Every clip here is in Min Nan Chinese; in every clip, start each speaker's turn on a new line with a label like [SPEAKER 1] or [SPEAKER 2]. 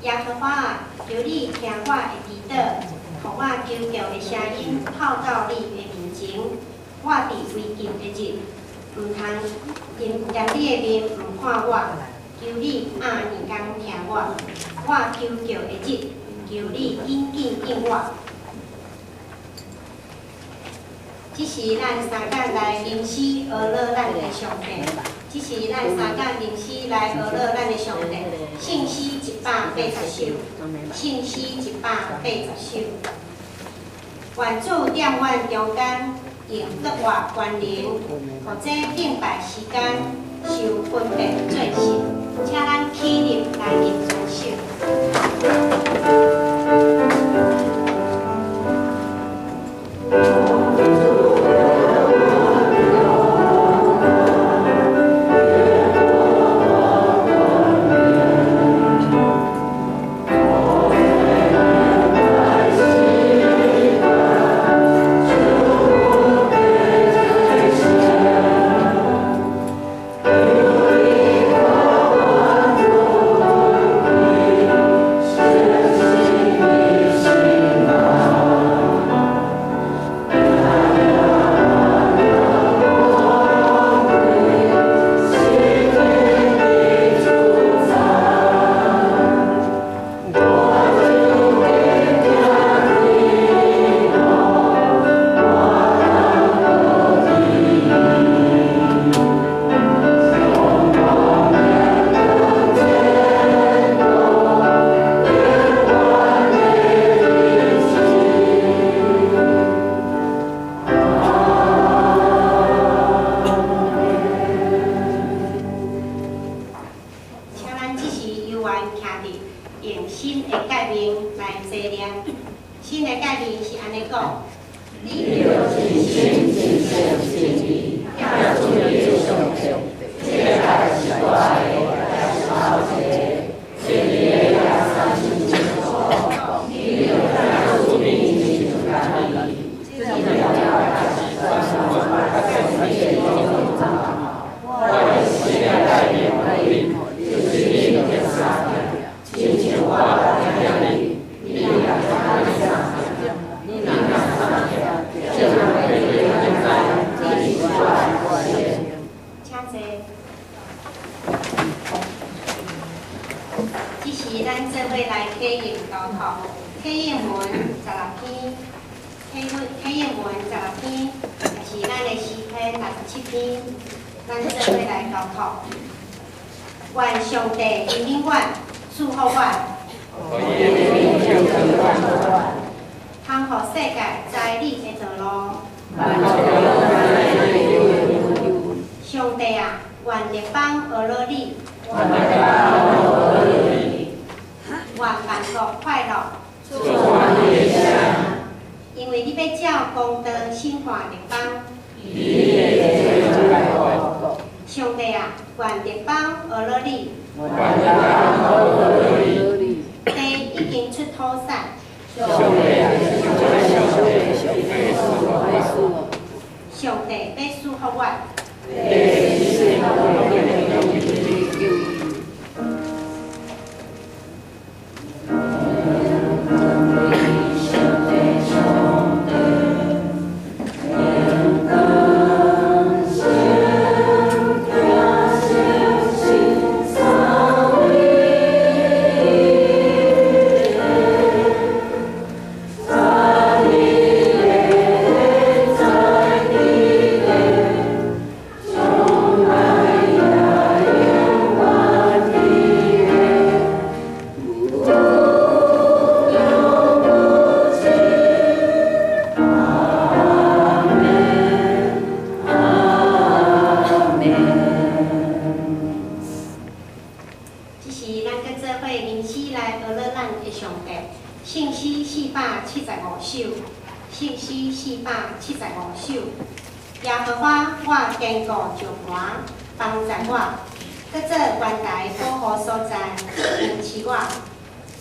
[SPEAKER 1] 耶和華啊，求你聽我的祈禱，予我求告的聲音透到你的面前。我佇危急的日，毋通嫌你的面毋看我，求你暗暝工聽我。我求告的日，求你緊緊應我。這是咱三工來吟詩學樂咱的上帝。這是咱三工吟詩來學樂咱的上帝。聖詩180首，聖詩180首。願主踮阮中間，用復活權能，予這敬拜時間受分別做聖。請咱起立來入主手。請咱這時猶原徛佇，用新的誡命來齊念。新的誡命是按呢講：你著盡心、盡性、盡意疼主你的上帝。這個誡是大的，也是頭一个。第二个也親像這講：你著疼主你親像家己。這兩條誡是全全你的祖宗。我的新的誡命予你，就是你著相疼，親像我疼你，你也愛相疼。你若相疼，就會別人知你是我的學生。請坐。這是咱做伙來啟應禱告，啟應文16篇，啟應文16篇，也是咱的詩篇67篇，咱做伙來禱告。願上帝憐憫阮，賜福阮，通予世界知你的道路。上帝啊，願列邦學樂你，願萬國快樂，因為你欲照公道審判列邦。上帝啊，願列邦學樂你，地已經出土產。上帝欲賜福阮。這是咱閣做伙吟詩來學樂咱的上帝。聖詩475首，聖詩475首。耶和華，我堅固石磐，幫助我，閣做懸崖保護所在，扶持我。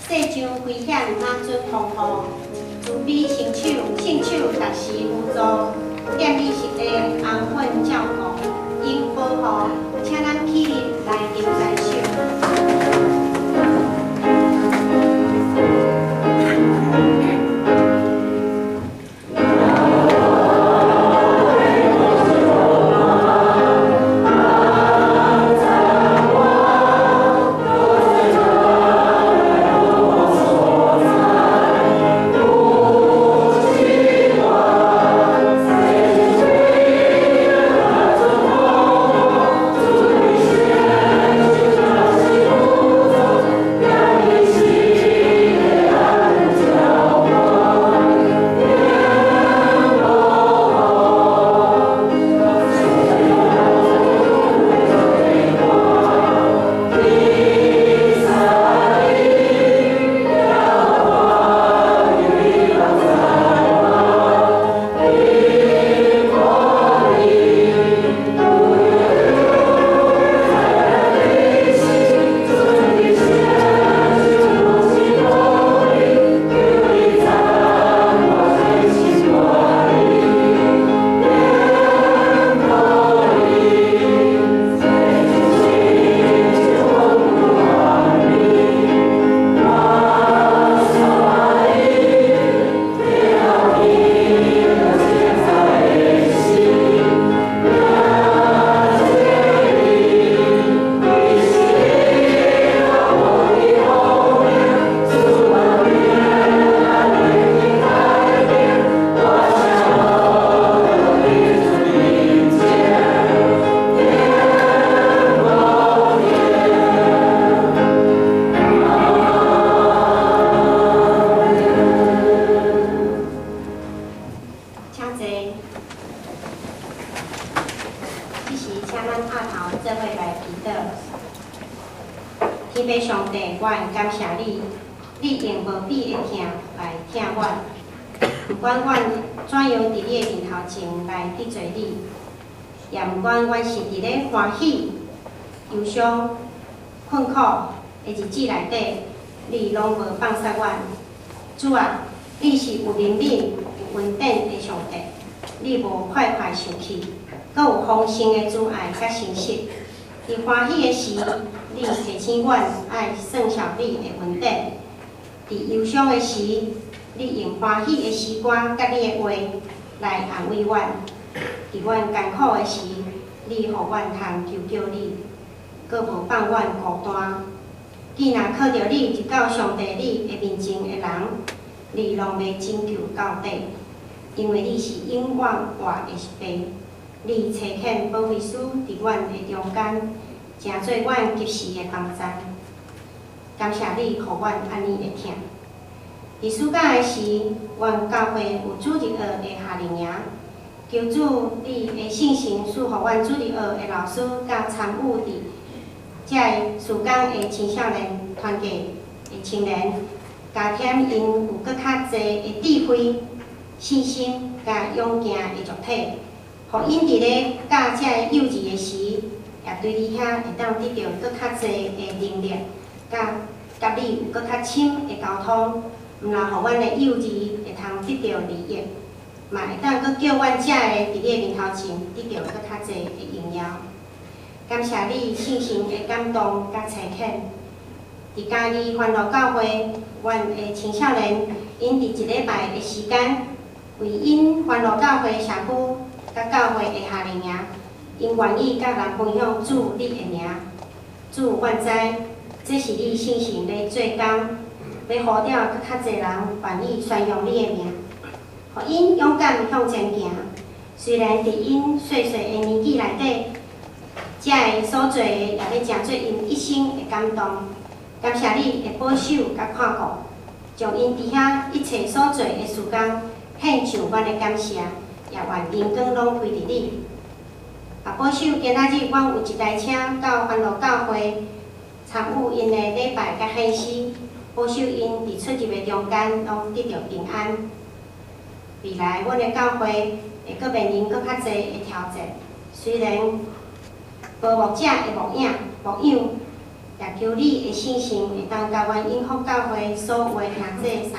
[SPEAKER 1] 世上危險哪准風雨，慈悲聖手，聖手逐時扶助，踮你實地安穩照顧，應保護。請咱起立來敬讚主。濟。這時，請咱阿頭做伙來祈禱。天父上帝，我感謝你，你用無比的疼來疼阮。毋管阮怎樣佇你的面頭前來得罪你，也毋管阮是佇咧歡喜、憂傷、困苦的日子內底，你攏無放殺阮。主啊，你是有憐憫、有恩典的上帝，你無快快生氣，閣有豐盛的慈愛佮誠實。佇歡喜的時，你提醒阮愛算數你的恩典；佇憂傷的時，你用歡喜的詩歌佮你的話來安慰阮。佇阮艱苦的時，你予阮通求叫你，閣無放阮孤單。既若靠著你入到上帝你的面前的人，你攏欲拯救到底，因為你是永遠活的父。你差遣保惠師佇阮的中間，成做阮及時的幫贊。感謝你，予阮按呢會疼。佇暑假的時，阮教會有主日學的夏令營，求主你的聖神賜予阮主日學的老師佮參與佇這个事工的青少年團契的青年，加添𪜶有閣較濟的智慧、信心佮勇健的肉體，予𪜶佇咧教這个幼兒的時，也對你遐會當得著閣較濟的能力，佮佮你有閣較深的溝通，毋但予阮的幼兒會通得著利益，嘛會當閣叫阮遮个佇你的面頭前得著閣較濟的榮耀。感謝你聖神的感動佮差遣。佇嘉義歡樂教會，阮的青少年𪜶佇一禮拜的時間，為𪜶歡樂教會社區佮教會的夏令營，𪜶願意佮人分享主你的名。主，阮知，這是你聖神咧做工，欲呼召閣較濟人願意宣揚你的名，予𪜶勇敢向前行。雖然佇𪜶細細的年紀內底，遮个所做的也欲成做𪜶一生的感動。感謝你的保守佮看顧，將𪜶佇遐一切所做的事工獻上阮的感謝，也願榮光攏歸佇你。啊，保守今仔日阮有一台車到歡樂教會參與𪜶的禮拜佮獻詩，保守𪜶佇出入的中間攏得著平安。未來阮的教會會閣面臨閣較濟的挑戰，雖然無牧者的牧影牧養，也求你的聖神會當佮阮永福教會所有的兄弟相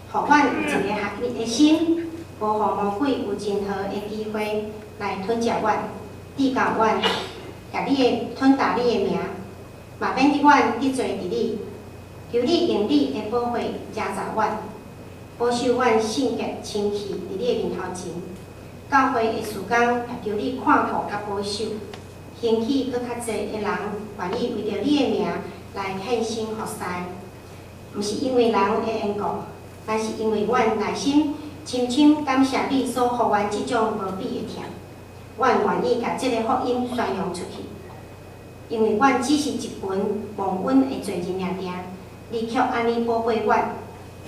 [SPEAKER 1] 共者，予阮有一個合一的心，無予魔鬼有任何的機會來吞食阮，直到阮共你的吞打你的名，嘛免得阮得罪佇你。求你用你的寶血遮罩阮，保守阮聖潔清氣佇你的面頭前。教會的事工也求你看顧佮保守，興起閣較濟的人願意為著你的名來獻身服侍，毋是因為人的緣故，但是因為阮內心深深感謝你所予阮這種無比的疼，阮願意共這个福音宣揚出去，因為阮只是一群忘恩的罪人爾爾，你卻按呢寶貝阮，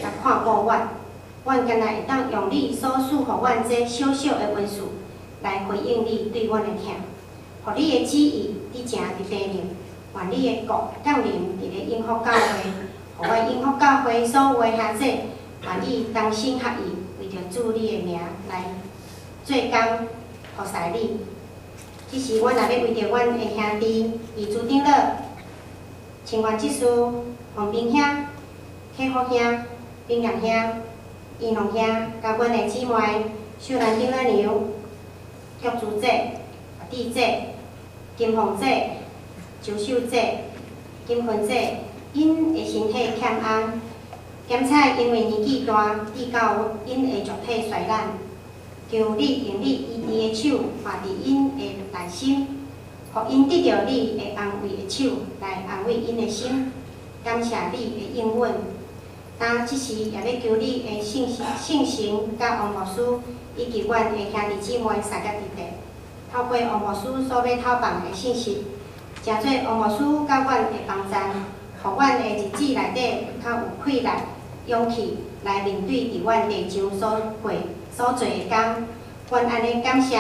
[SPEAKER 1] 共看顧阮，阮敢若會當用你所賜予阮這小小的恩賜來回應你對阮的疼，予你的旨意佇埕佇地面，願你的國降臨佇咧永福教會，予阮永福教會所有的兄弟願意同心合意，為著主你的名來做工服侍你。這時，阮也欲為著阮的兄弟李主長老、清源執事、黃平兄、啟福兄、炳良兄、怡農兄，佮阮的姊妹秀蘭長老娘、玉珠姐、弟姐、金鳳姐、周秀姐、金芬姐，𪜶的身體欠安，檢採因為年紀大，致到𪜶的肉體衰老。求你用你醫治的手按佇𪜶的內心，予𪜶得著你的安慰的手來安慰𪜶的心。感謝你的應允。當這時也欲求你的聖聖神佮王牧師以及阮的兄弟姊妹三甲佇地，透過王牧師所欲透放的信息，成做王牧師佮阮的幫贊，予阮的日子內底較有氣力、勇氣來面對佇阮地上所過所做的工。阮按呢感謝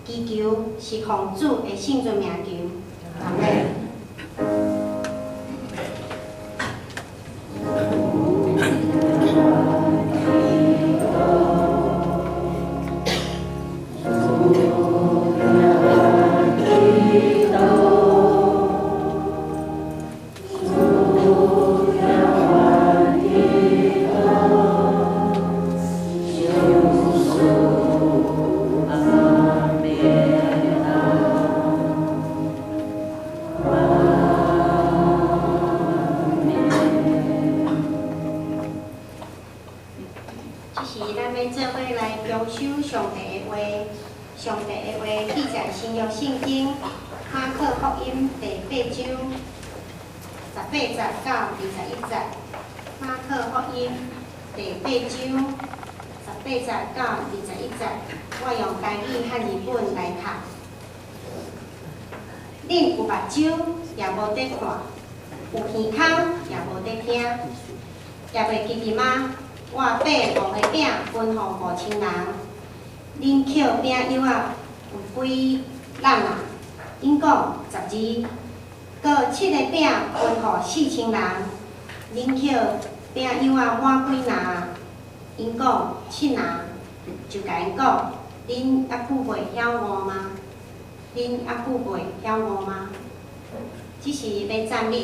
[SPEAKER 1] 祈求，是奉主的聖尊名求。阿們。這時，咱欲做伙來恭守上帝的話。上帝的話記載新約聖經馬可福音第八章18節到21節。馬可福音第八章18節到21節，我用台語漢字本來讀。恁有目睭也無佇看，有耳孔也無佇聽，也袂記得嗎？我擘五个餅分予5000人，恁抾餅幼仔有幾籃啊？𪜶講12。閣七个餅分予4000人，恁抾餅幼仔滿幾籃啊？𪜶講七籃。就共𪜶講，恁猶閣袂曉餓嗎？恁猶閣袂曉餓嗎？這時欲讚美，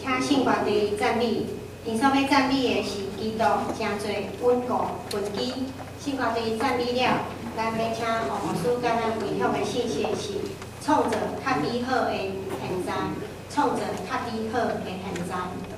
[SPEAKER 1] 請聖歌隊讚美。𪜶所欲讚美的是基督成做穩固根基。聖歌隊讚美了，咱欲請王牧師共咱分享的信息是創造較美好的現在，創造較美好的現在。